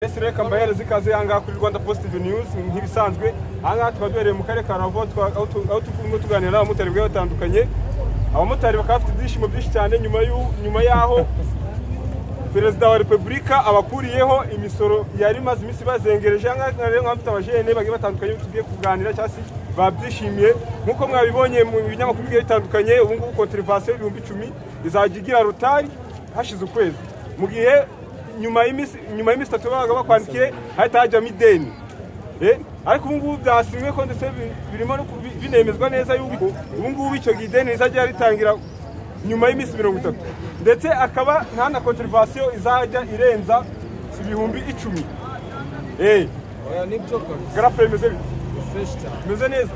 Ese reka mbahereze ikaze ahangaha kuri Rwanda Positive News nk'ibisanzwe. Ahangaha tukaba duhereye mu karere ka Rubavu, aho turimo tuganira n'abamotari bagiye batandukanye. Abamotari bakaba bafite ibyishimo byinshi cyane nyuma y'aho Perezida wa Repubulika abakuriyeho imisoro yari imaze iminsi bazengereje. Ahangaha rero nkaba mfite abajene bagiye batandukanye tugiye kuganira cyangwa se babyishimiye. Nk'uko mwabibonye mu binyamakuru bigiye bitandukanye, ubu ngubu konterivasiyo 10,000 izajya igira rotari hashize ukwezi, mu gihe nyuma y'iminsi 3 babaga bakwandikiye hahita hajyamo ideni. Ariko ubu ngubu byasinywe ko ndetse birimo binemezwa neza yuko ubu ngubu icyo ideni rizajya ritangira nyuma y'iminsi 30, ndetse akaba nta na konterivasiyo izajya irenza 10,000. Nibyo kabisa. Garafure bimeze bite? Fresh cyane. Bimeze neza?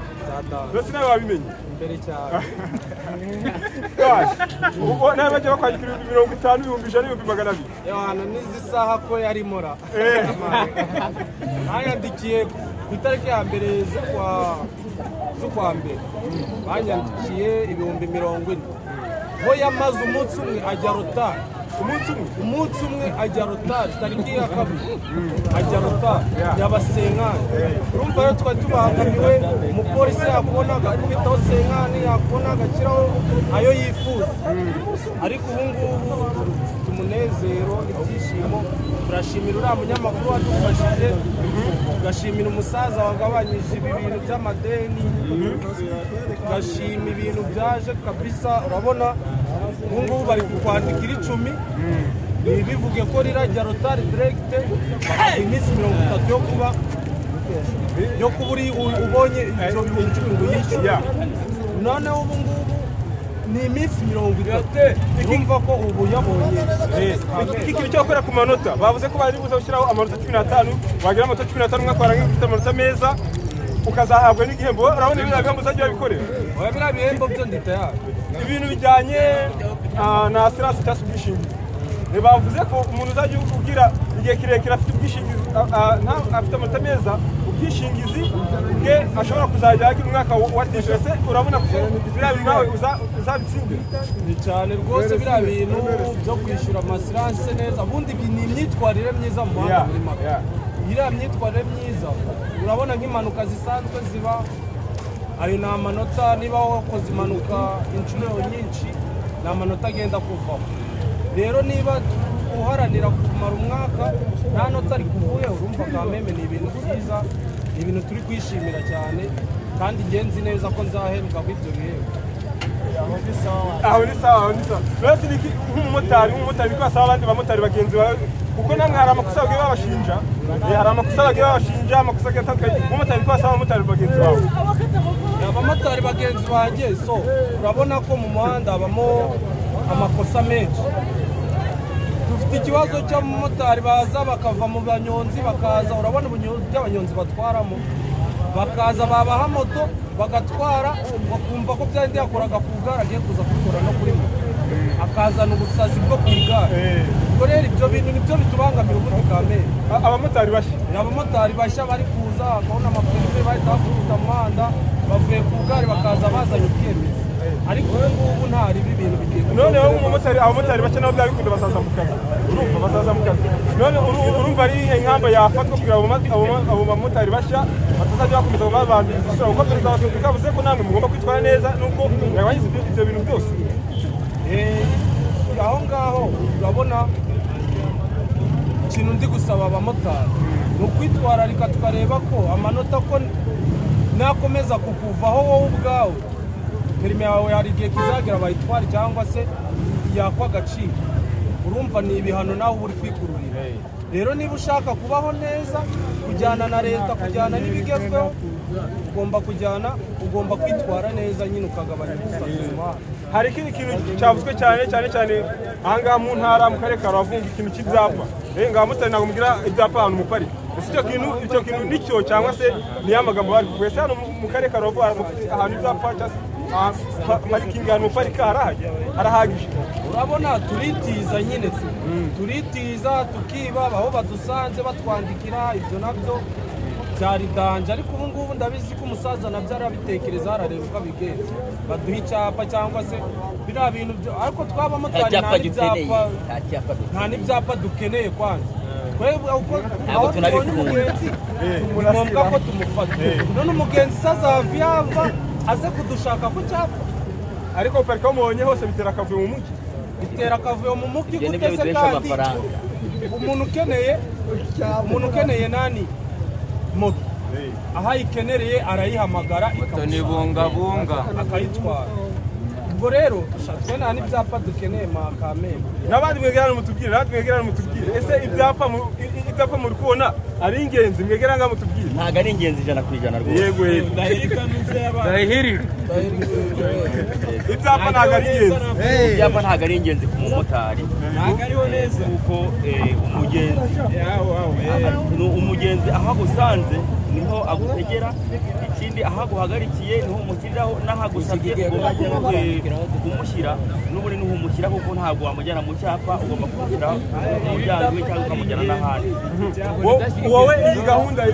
Mbese nawe wabimenye? Imbere cyane. Ubwo nawe bajya bakwandikira 50,000, 100,000, 200,000. Yohana n'izi saha ko yari mora. Banyandikiye ku itariki ya mbere z'ukwa mbere. Banyandikiye 40,000. Ho yamaze umunsi umwe ajya rotari. Umunsi umwe ajya rotari, tariki ya 2 ajya rotari yabasenkani. Urumva rero twari tubangamiwe, umupolisi yakubona agakubitaho senkani, yakubona agashyiraho ayo yifuza. Ariko ubu ngubu dufite umunezero n'ibyishimo. Turashimira uriya munyamakuru wadufashije, tugashimira umusaza wagabanyije ibi bintu by'amadeni, tugashima ibintu byaje kabisa. Urabona ubu ngubu bari kukwandikira 10, ntibivuge ko rirajya rotari direkite, iminsi 30 yo kuba uri ubonye ibyo 10,000 ngo yishyure. Noneho ubu ngubu ni iminsi 30, urumva ko ubu yabonye. Iki kintu cyo gukora ku manota, bavuze ko bari buze gushyiraho amanota 15, wagira amanota 15 umwaka warangiza ufite amanota meza ukazahabwa n'igihembo. Urabona biriya bihembo uzajya wabikorera? Oya, biriya bihembo byo ndi tayari. Ibintu bijyanye na assurance cyangwa ubwishingizi, bavuze ko umuntu uzajya ugira igihe kirekire afite ubwishingizi, afite amanota meza, ubwishingizi bwe ashobora kuzajya agira umwaka wa tishyura. Ese urabona ko biriya bintu nawe uzabitsindira? Ni cyane rwose biriya bintu byo kwishyura amasiranse neza. Ubundi ni imyitwarire myiza mu muhanda muri make. Iriya myitwarire myiza, urabona nk'impanuka zisanzwe ziba, ayo ni amanota. Niba wakoze impanuka inshuro nyinshi, ni amanota agenda kuvaho. Rero niba uharanira kumara umwaka nta nota rikuvuyeho, urumva kameme ni ibintu byiza, ni ibintu turi kwishimira cyane, kandi ngenzi neza ko nzahembwa ibyo bihembo. Aho ni sawa, aho ni sawa. Rero ni nk'umumotari niko asaba abandi bamotari bagenzi bawe, kuko namwe hari amakosa bagiye babashinja, hari amakosa bagiye babashinja, amakosa agiye atandukanye. Nk'umumotari niko asaba abamotari bagenzi bawe. Abamotari bagenzi banjye, so urabona ko mu muhanda habamo amakosa menshi. Dufite ikibazo cy'abamotari baza bakava mu banyonzi, bakaza, urabona by'abanyonzi batwaramo, bakaza babaha moto bagatwara, bakumva ko byandi yakoraga ku igare agiye kuza kubikora no kuri moto, akazana ubusazi bwo ku igare. Ubwo rero ibyo bintu nibyo bitubangamira ubundi kamere. Abamotari bashya, abamotari bashya bari kuza bakabona amaperime bahita bakubita umuhanda, bavuye ku igare bakaza bazanye ubwemezi. Ariko ubu ngubu nta ribi, ibintu bigiye. Noneho umumotari, abamotari bashya nabo byabikunda bazaza mu kazi. Urumva bazaza mu kazi. None urumva ari inkamba yafatwa kugira abo bamotari bashya batazajya bakomeza babanduriza isura, kuko Perezida wa Repubulika yavuze ko namwe mugomba kwitwara neza nubwo yagabanyije ibyo bintu byose. Aho ngaho urabona ikintu ndi gusaba abamotari ni ukwitwararika, tukareba ko amanota ko nakomeza kukuvaho wowe ubwawe, perime yawe hari igihe kizagera bayitware cyangwa se yakwa agaciro. Urumva ni ibihano nawe uba uri kwikururira. Rero niba ushaka kubaho neza, kujyana na leta, kujyana n'ibigezweho, ugomba kwitwara neza nyine, ukagabanya ubusazi mu muhanda. Hari ikindi kintu cyavuzwe cyane cyane cyane ahangaha mu ntara, mu karere ka Rubavu, ikintu cy'ibyapa. Ngaha motari ntabwo mugira ibyapa ahantu muparika. Ese icyo kintu nicyo cyangwa se ni ya magambo bari kuvuga? Ese hano mu karere ka Rubavu ahantu ibyapa cyangwa parikingi ahantu muparika harahagije? Urabona turitiza nyine, turitiza tukiba aho badusanze batwandikira, ibyo nabyo byari danje. Ariko ubu ngubu ndabizi ko umusaza nabyo arabitekereza, arareba uko abigenza, baduha icyapa cyangwa se biriya bintu. Ariko twabamotari nta n'ibyapa dukeneye kwanza. Aho tubonye umugenzi ni ngombwa ko tumufata. None umugenzi azava yava aze kudushaka ku cyapa. Ariko parika mubonye hose bitera akavuyo mu mujyi. Bitera akavuyo mu mujyi gute se kandi umuntu ukeneye nani moto aho ayikenereye arayihamagara ikamusanga akayitwara. Ubwo rero twe nta n'ibyapa dukeneye makamembe. N'abandi mwegerane mutubwire, ese ibyapa muri kubona ari ingenzi? Mwegera ngaho mutubwire. Ntabwo ari ingenzi 100% rwose. Yego ibyapa ntabwo ari ingenzi. Ibyapa ntabwo ari ingenzi ku mumotari, kuko umugenzi aho agusanze niho agutegera, ikindi aho aguhagarikiye niho umushyiriraho, n'aho agusabye ugomba kumushyira n'ubundi niho umushyira, kuko ntabwo wamujyana mu cyapa, ugomba kumushyira mu muryango we cyangwa ukamujyana n'ahandi. Wowe iyi gahunda yo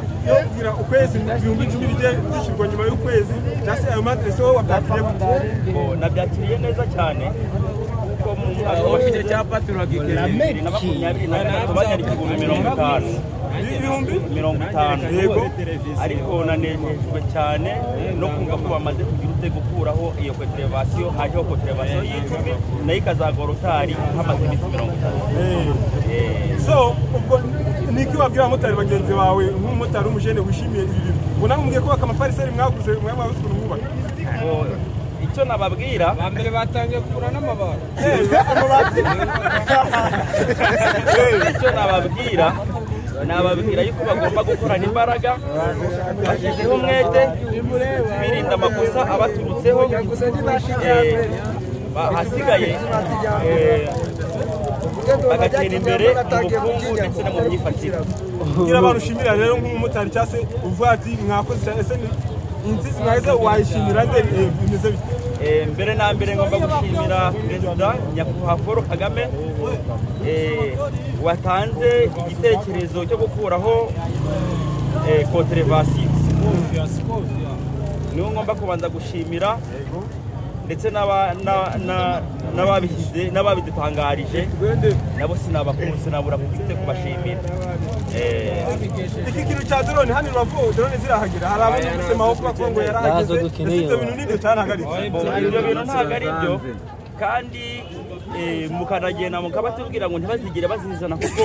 kugira ukwezi 10,000 bijye byishyurwa nyuma y'ukwezi cyangwa se ayo madirese wowe wabyakiriye gute? Nabyakiriye neza cyane kuko mu mwaka washize 2023 banyandikiye 50,000. 50,000 yego. Ariko nanejejwe cyane no kumva ko bamaze kugira ute gukuraho iyo koterevasiyo, hajeho koterevasiyo y'icumi nayo ikazagwa rotari hamaze iminsi 30. So ubwo niki wabwira abamotari bagenzi bawe nk'umumotari w'umujene wishimiye ibi bintu? Ubwo namwe mugiye kubaka amapariseri mwaguze mwabuze ukuntu mwubaka. Icyo nababwira, bambere batangiye kugura n'amabati. Icyo nababwira nababwira yuko bagomba gukorana imbaraga, bashyizeho umwete, birinda amakosa abaturutseho, ahasigaye bagatera imbere mu bukungu ndetse no mu myifatire. Kugira abantu ushimira rero nk'umumotari cyangwa se uvuga ati mwakoze cyane, ese inzizi mwaheze wayishimira nde bimeze bite? Mbere na mbere ngomba gushimira Perezida Nyakubahwa Paul Kagame watanze igitekerezo cyo gukuraho koterevasiyo. Niwe ngomba kubanza gushimira ndetse n'ababishyize n'ababidutangarije nabo sinabura kubashimira. Iki kintu cya drone hano Rubavu, drone zirahagera, hari abantu gusemaho kuba ngo yarahageze, ese ibyo bintu nibyo cyarahagaritse? Ibyo bintu ntabwo ari byo, kandi mukanagenda mukabatubwira ngo ntibazigere bazizana kuko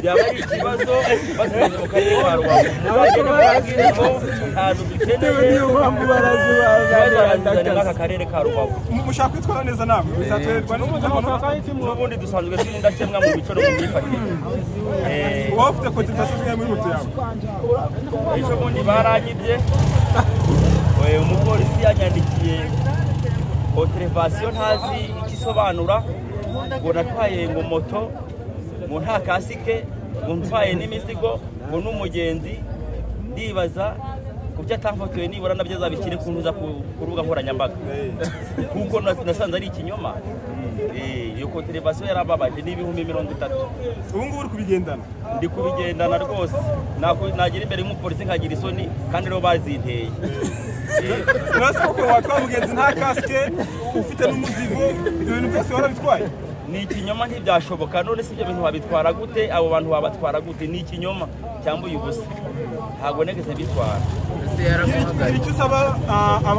byaba ari ikibazo bazizana mu karere ka Rubavu. Muzagende mubabwire ngo ntazo dukeneye, bazarazizane muri aka karere ka Rubavu. Mushaka kwitwara neza namwe bizatwerwa n'ubundi dusanzwe turi indakemwa mu mico no mu myifatire. Wowe ufite kotisasiyo zingahe muri moto yawe? Ejo bundi baranyibye, umupolisi yanyandikiye koterevasiyo ntazi icyo isobanura, ngo natwaye ngo moto ngo nta kasike, ngo ntwaye n'imizigo, ngo n'umugenzi. Ndibaza ku byo atamfotoye nibura nabyo azabishyire ku ntuza ku rubuga nkoranyambaga, kuko nasanze ari ikinyoma. Iyo koterevasiyo yarababaje ni 30,000. Ubu ngubu uri kubigendana? Ndi kubigendana rwose, nagira imbere y'umupolisi nkagira isoni kandi rero bazinteye. Urasa ko watwara umugenzi nta kasike, ufite n'umuzigo, ibyo bintu byose warabitwaye? Ni ikinyoma, ntibyashoboka. None si ibyo bintu wabitwara gute? Abo bantu wabatwara gute? Ni ikinyoma cyambuye ubusa, ntabwo nigeze bitwara. Icyo usaba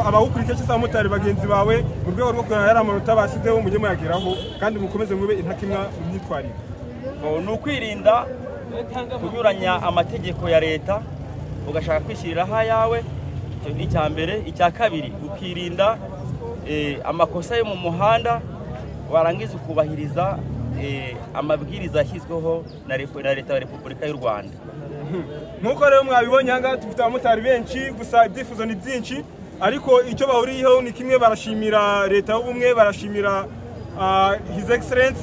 abawukurikiye cyangwa abamotari bagenzi bawe mu rwego rwo kureba yari amanota basizeho mujye muyageraho kandi mukomeze mube intakemwa mu myitwarire? Ni ukwirinda kunyuranya amategeko ya leta ugashaka kwishyiriraho ayawe, icyo ni icya mbere. Icya kabiri, ukirinda amakosa yo mu muhanda, warangiza ukubahiriza amabwiriza yashyizweho na leta ya Repubulika y'u Rwanda. Nk'uko rero mwabibonye aha ngaha dufite abamotari benshi, gusa ibyifuzo ni byinshi, ariko icyo bahuriyeho ni kimwe, barashimira leta y'ubumwe, barashimira His Excellence,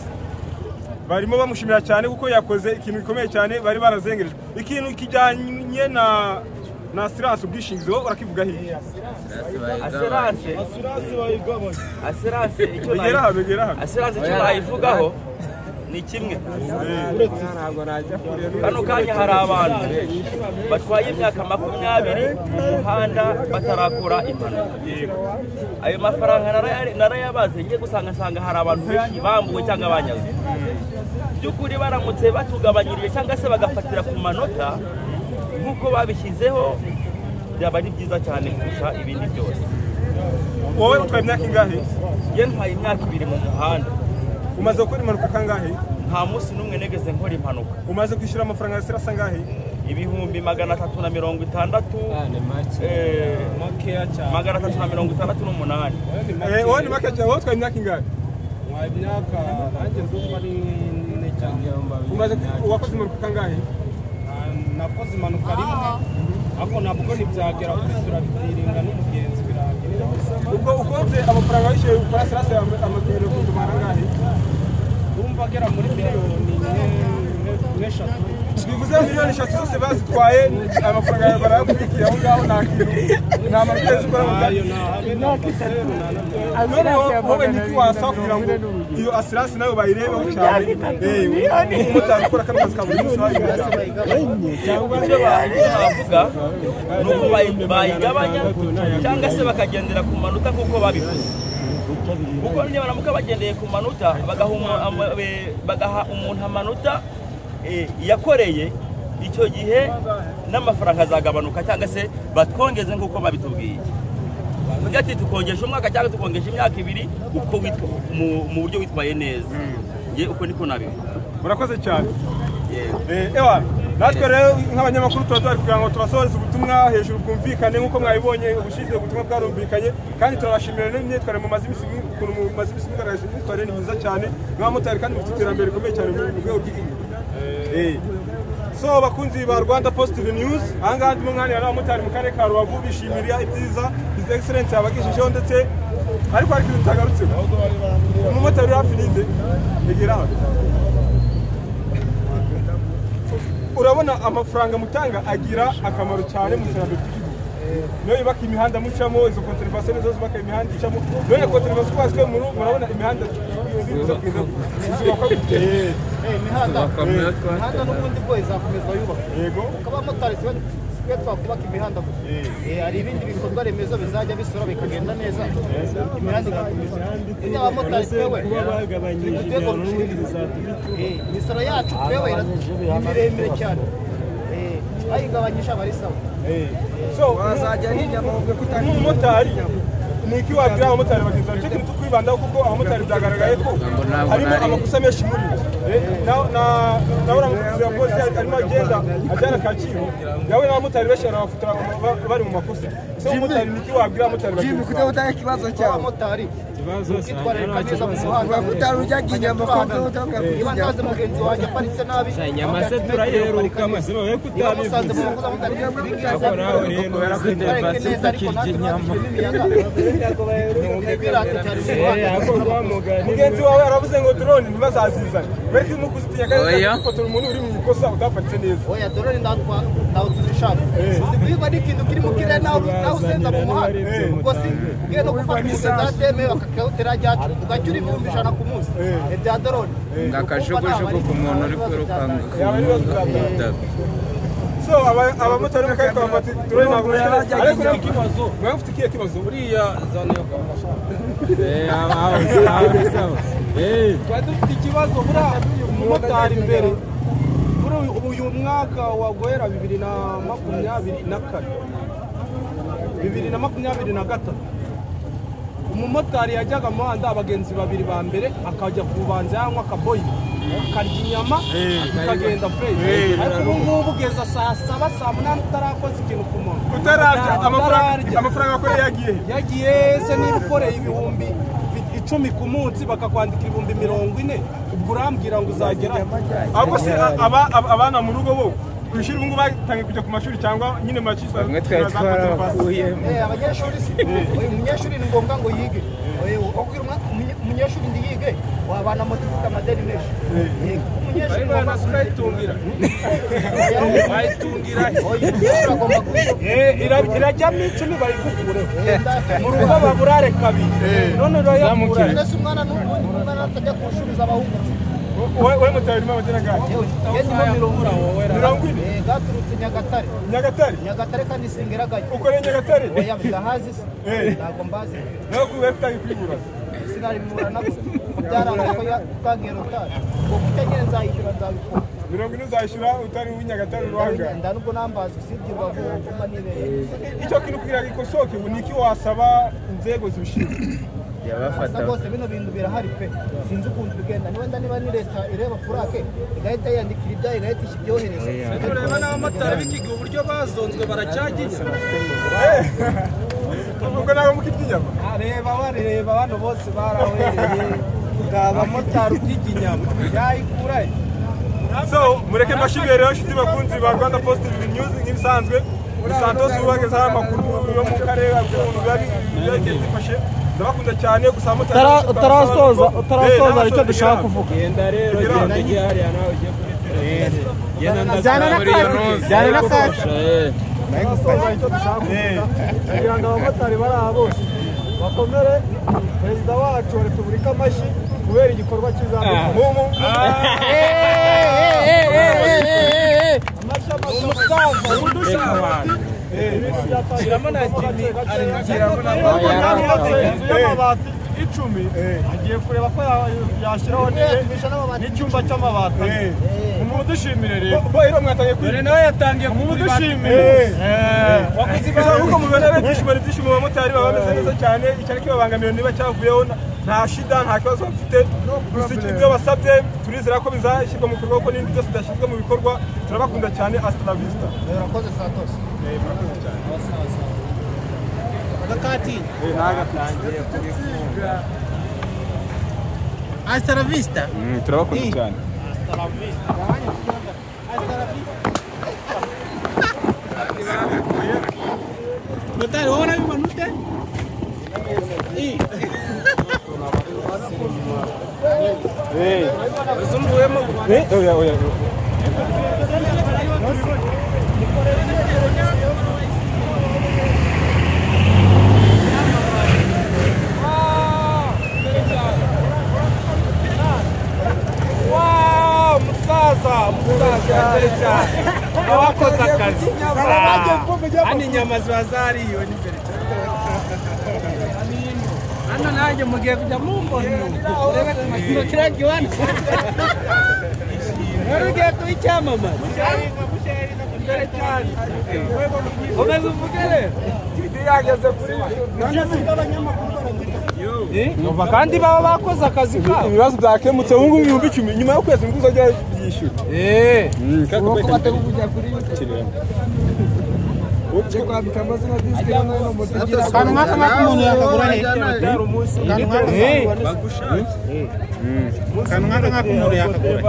barimo bamushimira cyane kuko yakoze ikintu gikomeye cyane bari barazengerejwe. Ikintu kijyanye na assurance, ubwishingizi, wowe urakivuga hirya? Assurance icyo nayivugaho ni kimwe. Kano kanya hari abantu batwaye imyaka 20 mu muhanda batarakora impanuka. Ayo mafaranga narayabaze, ngiye gusanga nsanga hari abantu benshi bambuwe cyangwa banyazwe. By'ukuri baramutse batugabanyirije cyangwa se bagafatira ku manota nk'uko babishyizeho, byaba ari byiza cyane kurusha ibindi byose. Wowe utwaye imyaka ingahe? Njye ntwaye imyaka 2 mu muhanda. Umaze gukora impanuka kangahe? Nta munsi n'umwe nigeze nkora impanuka. Umaze kwishyura amafaranga ya assurance angahe? 360,000. Makeya cyane. 368. Wowe ni make cyane. Wowe utwaye imyaka ingahe? Ntwaye imyaka nanjye ndumva ari 4 cyane. Umaze wakoze impanuka kangahe? Nakoze impanuka rimwe, ariko ntabwo ntibyagera kuri turabitiringa n'umugenzi birangira. Ubwo ukoze amafaranga wishyuye kuri assurance amafaranga kumara angahe? Ndumva agera muri miliyoni 3. Bivuze miliyoni 3 zose bazitwaye, amafaranga barayakubikiye aho ngaho, nta kintu nta mabwiriza ukora mu byayo. Wowe niki wasaba kugira ngo iyo assurance nayo bayirebeho cyane? Umumotari ukora kano kazi ka buri munsi Icyo bavuga ni uko bayigabanya cyangwa se bakagendera ku manota nk'uko babivuze. Kuko niba baramuka bagendeye ku manota bagaha umuntu amanota yakoreye, icyo gihe n'amafaranga azagabanuka cyangwa se batwongeze nk'uko babitubwiye. Tuvuge ati tukongesha umwaka cyangwa tukongesha imyaka 2 uko mu buryo witwaye neza. Nge uko niko nabivuga. Murakoze cyane. Ewa natwe rero nk'abanyamakuru tuba duhari kugira ngo tubasohoreze ubutumwa hejuru bwumvikane nk'uko mwabibonye ubushize, ubutumwa bwarumvikanye, kandi turabashimira n'imyitwarire mumaze iminsi, ukuntu mumaze iminsi mugaragaje imyitwarire ni myiza cyane nk'abamotari, kandi mufite iterambere rikomeye cyane mu rwego rw'igihugu. So bakunzi ba Rwanda Positive News, aha ngaha ndimo nganira n'abamotari mu karere ka Rubavu bishimira ibyiza His Excellency yabagejejeho, ndetse ariko hari ikintu utagarutseho. Umumotari uri hafi ninde? Egera hano. Urabona amafaranga mutanga agira akamaro cyane mu iterambere ry'igihugu. Niyo yubaka imihanda mucamo, izo contravention nizo zubaka imihanda icamo. None contravention kwazwe murabona imihanda zubakwa gute? Imihanda n'ubundi bwo izakomezwa yubakwa. Yego. Kuko abamotari siwe twakubaka imihanda gusa. Hari ibindi bikorwa remezo bizajya bisora bikagenda neza, imihanda igakomeza. Burya abamotari twewe imisoro yacu twewe ni miremire cyane, bayigabanyije aba ari sawa. So nk'umumotari ni iki wabwira abamotari bagenzi bawe? Icyo kintu tukwibandaho kuko abamotari byagaragaye ko harimo amakosa menshi muri bo. Nawe uramuvugizi wa polisi arimo agenda ajyana Kacyiru, yawe n'abamotari benshi barabafotora bari mu makosa. Ese umumotari ni iki wabwira abamotari bagenzi bawe? Abamotari ukitwararika neza mu muhanda, niba nsanze mugenzi wanjye aparitse nabi, niba musanze mu makosa abamotari bitwararike neza, ariko natwe ntibadushiremo imiyaga ntibirate cyane mu muhanda. Mugenzi wawe aravuze ngo drone ntibazazizane, wereke urimo kuzitinya kandi ufotora umuntu uri mu ikosa utaparitse neza. Oya drone ntawe tuzishaka, zibwirwa n'ikintu kiri mu kirere nawe usenza mu muhanda. Ubwo si ugiye no gufata umugenzi atemewe bakakawutera ryacu ugacyura 100,000 ku munsi ibya drone. Ngakajugujugu ku muntu uri kwirukanka. So abamotari mu karere ka Rubavu drone ntabwo ariko ikibazo mwe mufite ikihe kibazo? Buriya zana yo twari dufite ikibazo. Buriya umumotari mbere kuri uyu mwaka wa guhera 2024 2023 umumotari yajyaga mu muhanda abagenzi babiri ba mbere akajya kubanza yanywa akaboyi akarya inyama akagenda fresh. Ariko ubu ngubu ugeza saa 7 saa 8 utarakoze ikintu ku muntu, utararya amafaranga akoreye yagiye yagiye se. Niba ukoreye 10,000 ku munsi bakakwandikira 40,000, ubwo urambwira ngo uzagera. Ahubwo se abana mu rugo bo ku ishuri ubu ngubu batangiye kujya ku mashuri cyangwa nyine makisha? Bamwe twari twarakuyemo. Abanyeshuri si umunyeshuri ni ngombwa ngo yige. Umunyeshuri ndiyige wabana moto ifite amadeni menshi. Umunyeshuri ngomba kuyitungira bayitungira irajyamo 10 bayigukureho mu rugo baburare kabiri none urayakura. Ndetse umwana n'ubundi umwana atajya ku ishuri z'abahungu. Wowe motari urimo amadeni angahe? Mirongo ine. Gaturutse Nyagatare. Nyagatare? Nyagatare kandi singeragayo. Ukoreye Nyagatare? Oya ndahazi se. Ntabwo mbazi. Nawe kuba utangiye kwigura. Sinabimura nabwo byaranga ko twagiye rotari ubwo kutegera nzayishyura nzabikora 40 uzayishyura utari uw'Inyagatare uruhanga nda nubwo nambaza usibye Rubavu kuba nibereye icyo kintu kugira ngo ikosoke ubu niki wasaba inzego zibishinzwe yabafata rwose bino bintu birahari pe sinzi ukuntu bigenda niba niba ni leta ireba purake igahita yandikira ibyayo igahita ibyohereza tureba n'abamotari b'ikigihe uburyo bazonzwe baracyaginya ubwo ntabwo mukirya inyama reba bareba bano bose barawereye abamotari urya inyama yayikurahe. So mureke mbashimire rero inshuti bakunzi ba Rwanda Post TV News nk'ibisanzwe ni Santos ubagezaho amakuru yo mu karere ukuntu biba byifashe. Ndabakunda cyane gusa utarasoza utarasoza icyo dushaka kuvuga. Genda rero genda ujye hariya nawe ujye kuri telefone. Jyana na kasi jyana na kasi icyo dushaka kuvuga kugira ngo abamotari bari aha bose bakomere perezida wacu wa repubulika amashyi kubera igikorwa cy'izabukuru. Umusaza udushaka shyiramo na Jimmy arigiramo na inzu y'amabati 10 agiye kureba ko yashyiraho n'icyumba cy'amabati. Mumudushimire rero bo mwatangiye kuri nawe yatangiye kumumudushimire wakuzi uko mubona rero ibyishimo abamotari baba bameze neza cyane icyari kibabangamiye niba cyavuyeho nta shida nta kibazo bafite gusa ibyo basabye turizera ko bizashyirwa mu bikorwa kuko n'ibindi byose byashyizwe mu bikorwa. Turabakunda cyane hasta la vista. Murakoze Santos. Murakoze cyane. Agakati nagatangiye kubifunga hasta la vista. Turabakunda cyane. Hasta la vista. Hasta la vista. Motari wowe urabibona ute? Oya oya. Wow, musaza musaza cyane abakoze akazi hano inyama ziba zariwe n'imbere cyane hano nanjye mugiye kujya mumbona kiriya giwani wari ugiye kuba icyamamare imbere cyane komeza uvuge rero yageze kuri kandi baba bakoze akazi kabo ibibazo byakemutse ubu ngubu 10,000 nyuma y'ukwezi ngo uzajya yishyura. Akantu nk'aka ngaka umuntu yakagura he? Akantu nk'aka ngaka umuntu yakagura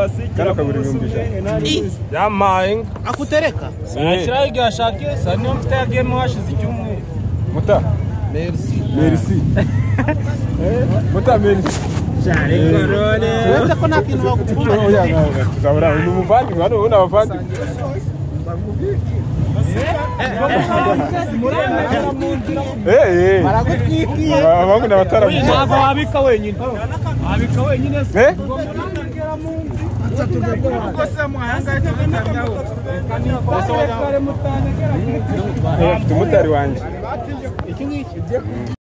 kagura 100,000. Yamaye akutereka shyiraho igihe ashakiye sa niyo mfite yagiyemo hashize icyumweru. Muta merci merci Muta merci uretse ko nta kintu bagukunda. Tuzabura ni umuvandimwe hano ubona abavandimwe. Baragutwikiye abahungu n'abataramu ntabwo wabika wenyine wabika wenyine se mfite umumotari wanjye.